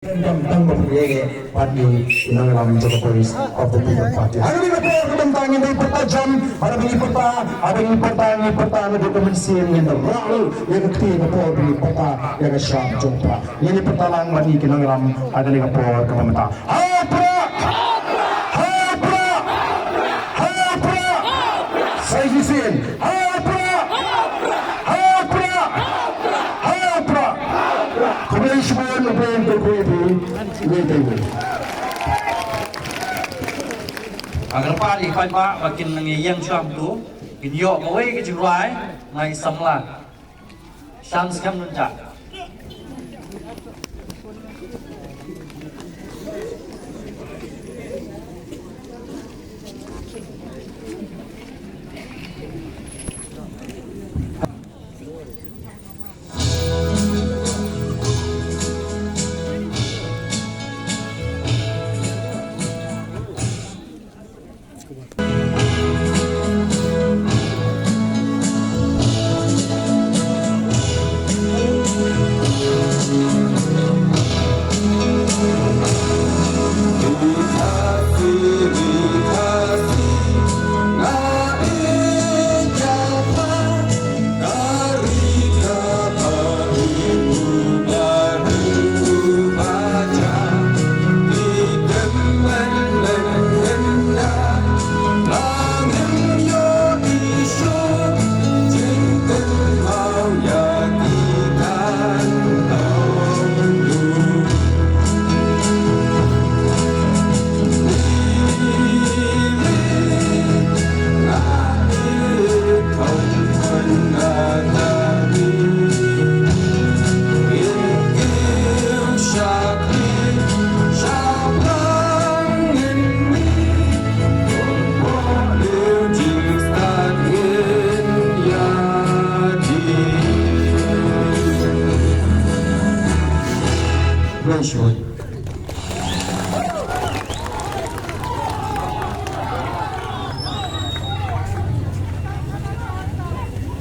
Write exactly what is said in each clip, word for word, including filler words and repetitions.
Tang tang ba phi ïa pat ïa ki nongïalam jong ka Voice of the People Party. Haba ngi pyrta ka bynta ngin dei pyrta jam, haba ngi pyrta, haba ngi pyrta ngi pyrta na ka mynsiem ngin da rah ïa ka kti ka por ba ngi pyrta ïa ka shap jong pyrta. Ngin ïa pyrta lang bad ngi ki nongïalam ha kane ka por kaba mynta. Ha u Prah! Ha u Prah! Ha u Prah! Sa shisien. Ha u Prah! Ha u Prah! Ha u Prah! Khublei shibun, khublei shibun, khublei shibun. Nga kyrpad ïa ki paidbah ba kin nang ïeng shuwa kumto, kin ïoh kawei ka jingrwai na i samla. Shang skhem nun ja.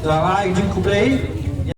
Sa ai jingkhublei